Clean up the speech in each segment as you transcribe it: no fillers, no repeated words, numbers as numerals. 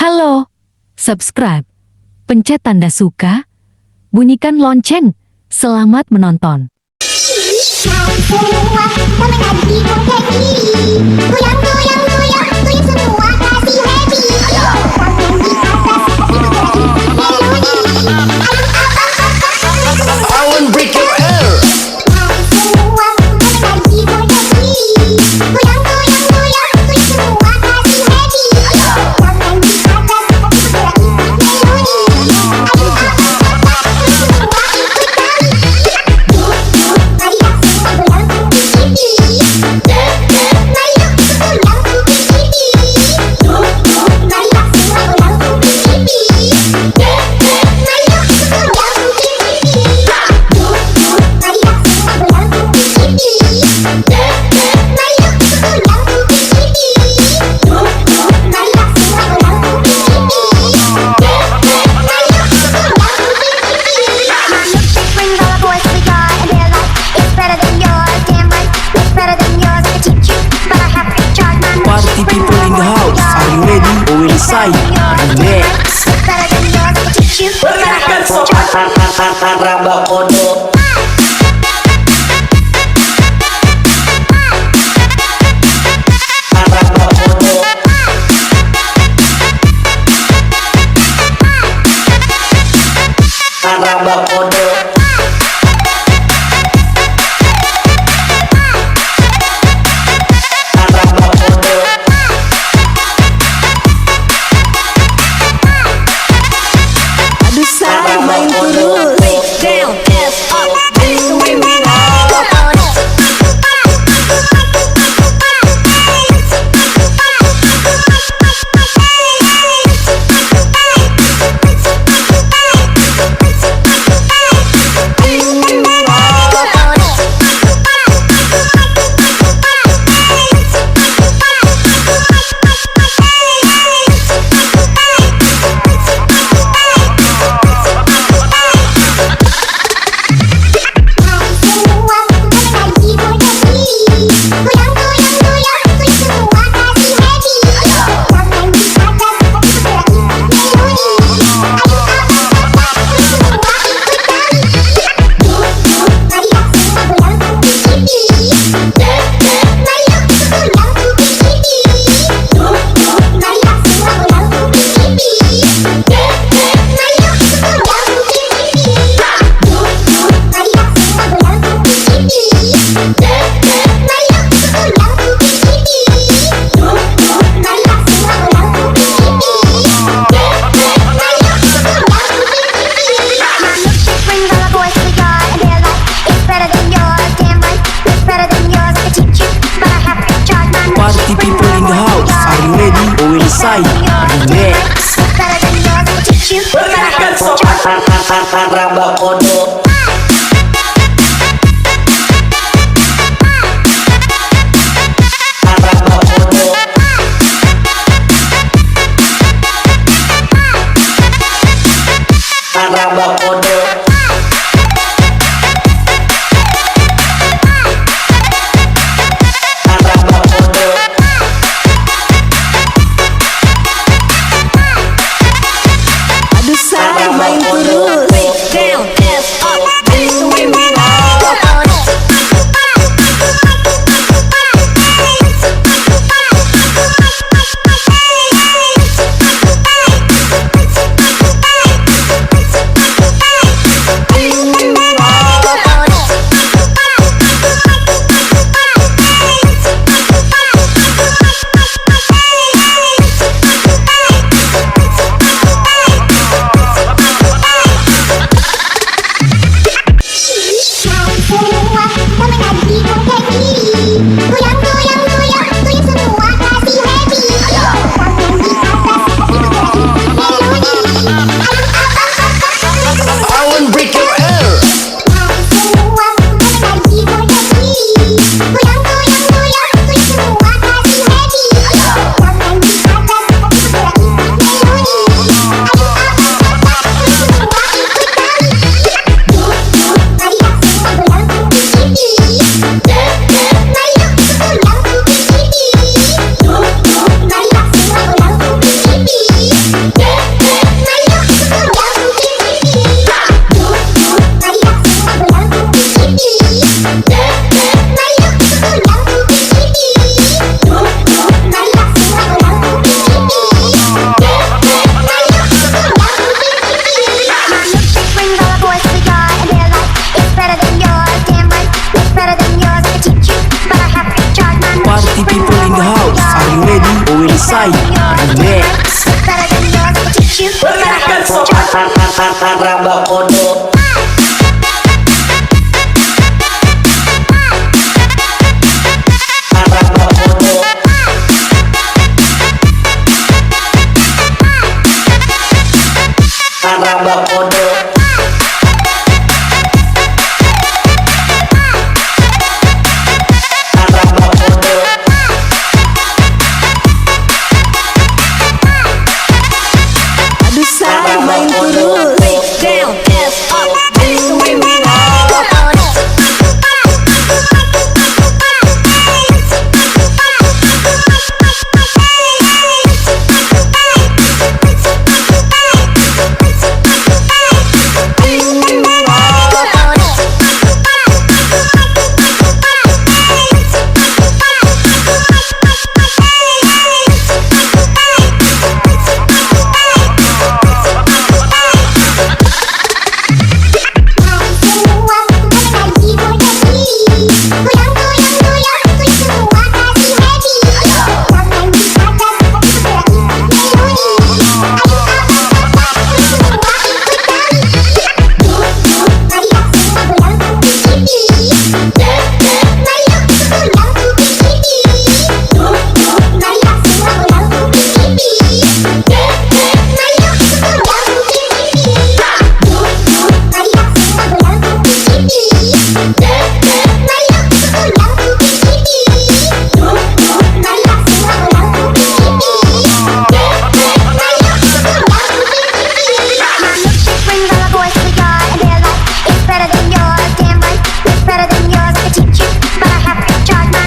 Halo, subscribe, pencet tanda suka, bunyikan lonceng. Selamat menonton. Hai semua, teman lagi goyang diri. Goyang, goyang, goyang, goyang semua kasih happy. Tangan di atas, kasih melodi. I won't break your ear. Hai semua, teman lagi goyang diri. Goyang, goyang, goyang, goyang semua kasih happy. Tangan di atas, kasih melodi. Party people in the house, are you ready? Or will sign next? Raba kodo. Raba kodo. Main terus. Down, ass up, that's the way we roll. Party people in the house, are you ready? Or will sign next? Raba kodo. Raba kodo. Main terus. Down, ass up, Say Remix. better than yours, I'll teach you. Raba kodo. Raba kodo. Aduh say main terus. Down, ass up, that's the way we roll.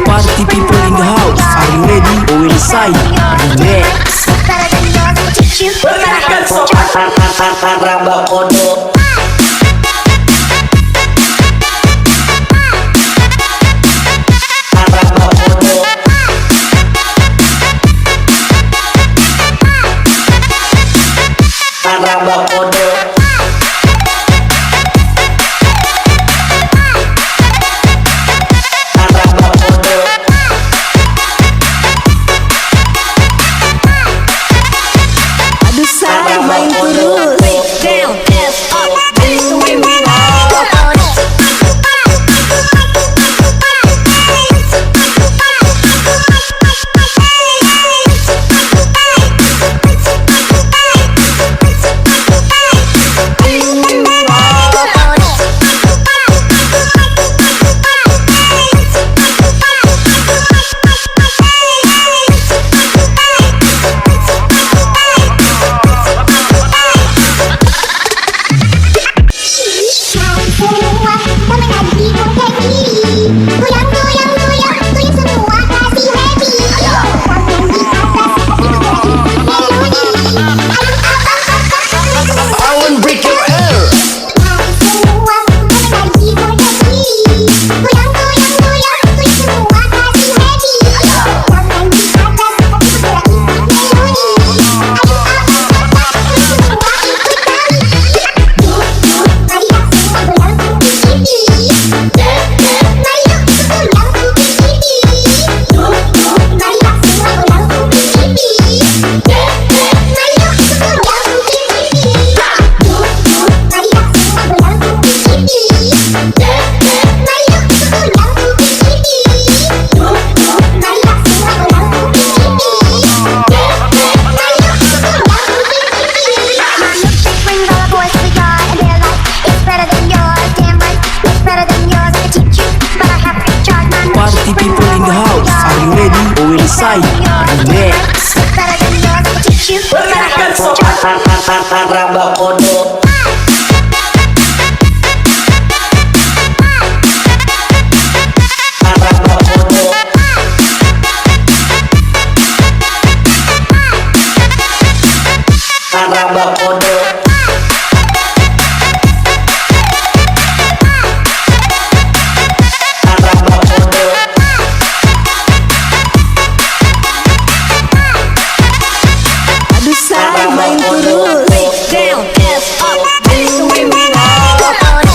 Party people in the house, are you ready? Will Say Remix. Better than yours, I'll teach you. Raba kodo. Raba kodo. Aduh say main terus. Down, ass up, that's the way we roll. Party people in the house, are you ready? Will Say Remix. Better than yours, I'll teach you. Raba kodo. Raba kodo. Aduh say main terus. Down, ass up, that's the way we roll.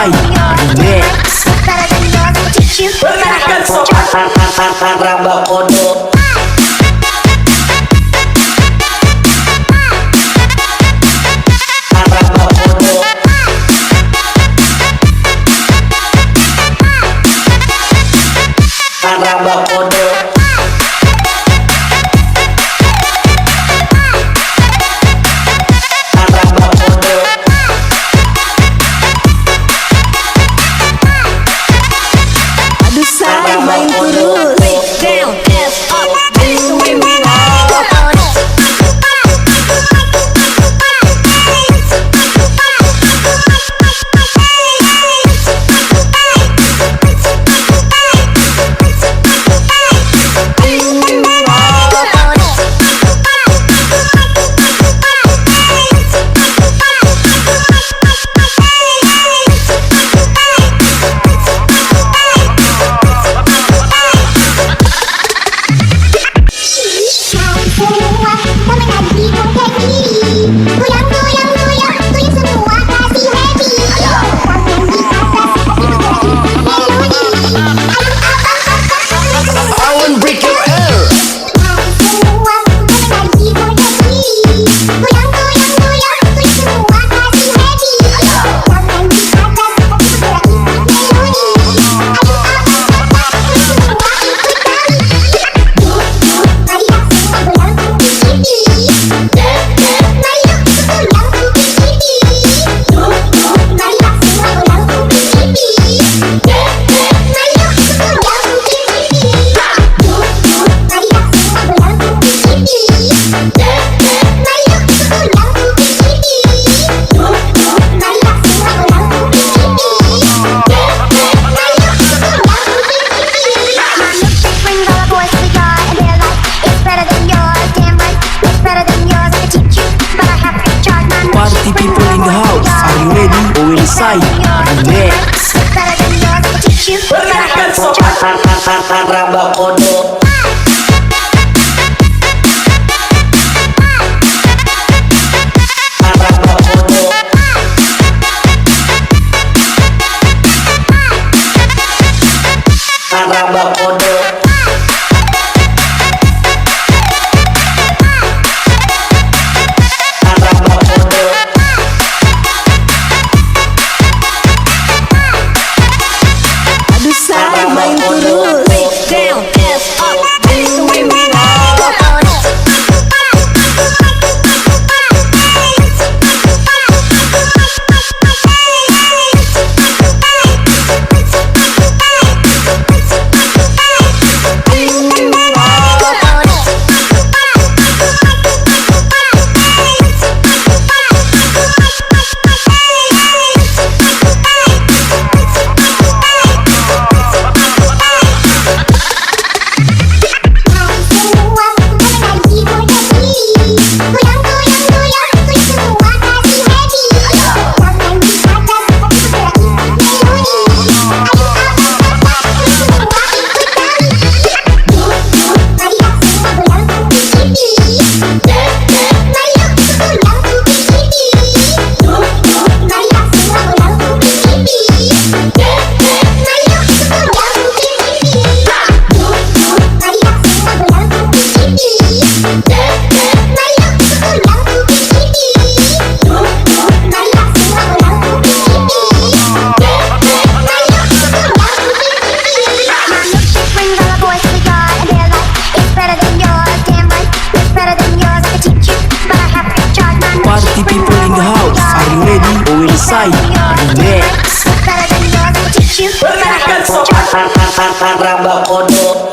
Sai Remix. better than yours. I'll teach you, but I have to charge. Araba kodok. Araba kodok. Araba kodok. Araba kodok. Aduh Sai main terus. Down, ass up, that's the way we roll. Kau semua tak menjadi konfeti. Goyang, goyang, goyang, goyang semua kasih happy. Tangan di atas, hati bergerak melodi. I won't break your air. Kau semua tak menjadi konfeti. Goyang, goyang, goyang, goyang semua kasih happy. Tangan di atas, hati bergerak melodi. Party people in the house, are you ready? Will Sai Remix. Better than yours, I'll teach you, but I have to charge. Araba kodok. Araba kodok. Araba kodok. Araba kodok. Aduh Sai main terus. Down, ass up, that's the way we roll. Kau semua tak menjadi konfeti. Goyang, goyang, goyang, goyang semua kasih happy. Tangan di atas, hati bergerak melodi. Marilah semua goyang kuping pipi. Marilah semua goyang kuping pipi. Marilah semua goyang kuping pipi. Marilah semua goyang kuping pipi. Marilah semua goyang kuping pipi. Marilah semua goyang kuping pipi. Marilah semua goyang kuping pipi. Marilah semua goyang kuping pipi. My milkshake brings all the boys together and they're like, it's better than yours, damn right, it's better than yours. I can teach you, but I have to charge. My Party people in the house, are you ready? Will Sai Remix. better than yours. I can teach you, but I have to charge. Araba kodok.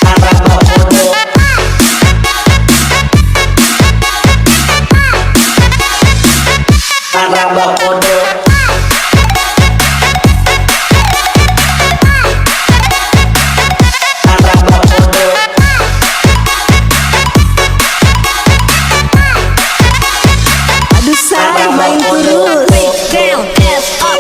Araba kodok. Araba kodok. Araba kodok. Aduh Sai main terus. Down, ass up.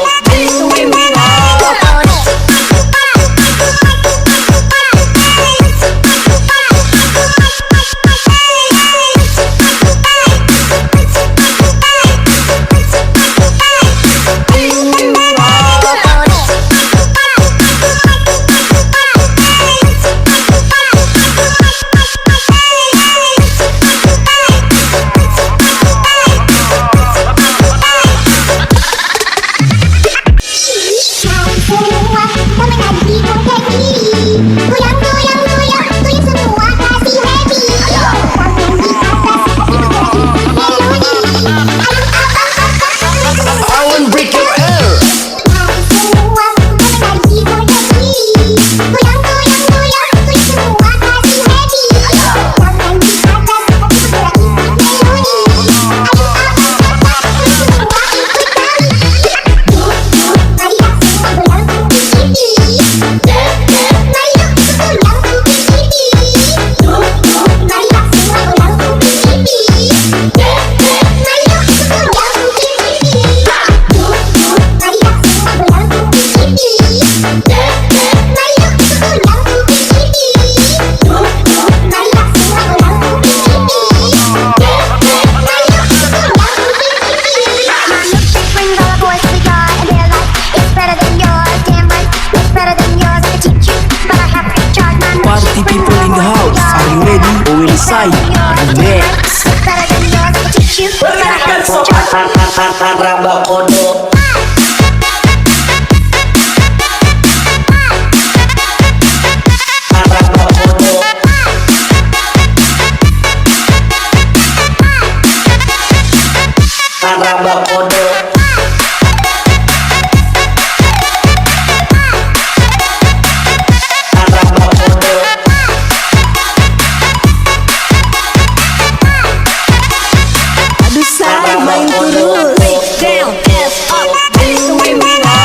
Sai Remix. Better than yours, I teach you. But I have to try. Raba kodok. Raba kodok. Raba kodok. Raba kodok. Aduh Sai main terus. Down, ass up, this is the way we roll.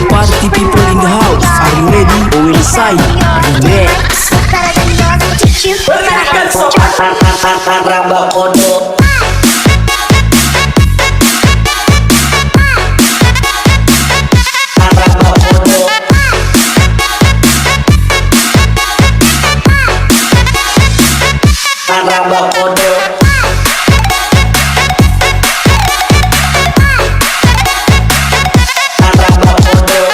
Party people in the house, are you ready? Will Sai Remix. Better than yours, I teach you. But I have to try. Raba kodok. Raba kodok. Raba kodok. Raba kodok.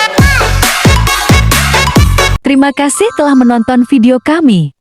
Terima kasih telah menonton video kami.